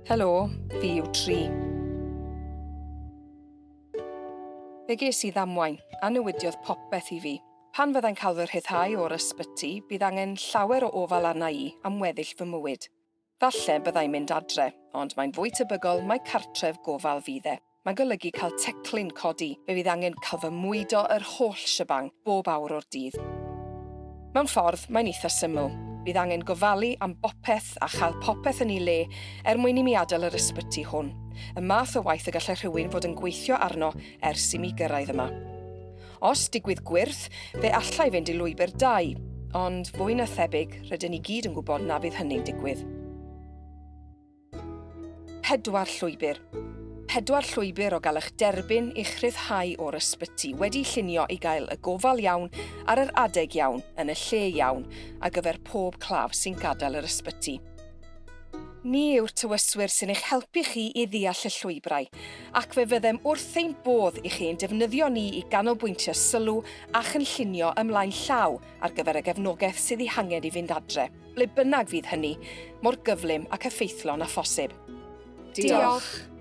Helo, fi yw Tri. Fe ges i ddamwain, a newidiodd popeth i fi. Pan fyddai'n cael fy rhyddhau o'r ysbyty, bydd angen llawer o ofal arna i am weddill fy mywyd. Falle byddai'n mynd adre, ond mae'n fwy tebygol mai cartref gofal fydd e. Mae'n golygu cael teclyn codi, fe fydd angen cael fy mwydo yr holl shebang bob awr o'r dydd. Mewn ffordd, mae'n eitha syml. Bydd angen gofalu am bopeth a chael popeth yn ei le er mwyn i mi adael yr ysbyty hwn. Y math o waith y gallai rhywun fod yn gweithio arno ers i mi gyrraedd yma. Os digwydd gwyrth, fe allai fynd i lwybr 2, ond fwy na thebyg, rydyn ni gyd yn gwybod na fydd hynny'n digwydd. Pedwar llwybr. Pedwar llwybr o gael eich derbyn i'ch rhyddhau o'r ysbyty wedi llunio i gael y gofal iawn ar yr adeg iawn, yn y lle iawn, ar gyfer pob claf sy'n gadael yr ysbyty. Ni yw'r tywyswyr sy'n eich helpu chi i ddeall y llwybrau, ac fe fyddem wrth ein bodd i chi ein defnyddio ni i ganolbwyntio sylw a chynllunio ymlaen llaw ar gyfer y gefnogaeth sydd ei hangen i fynd adre, ble bynnag fydd hynny, mor gyflym ac effeithlon â phosib. Diolch.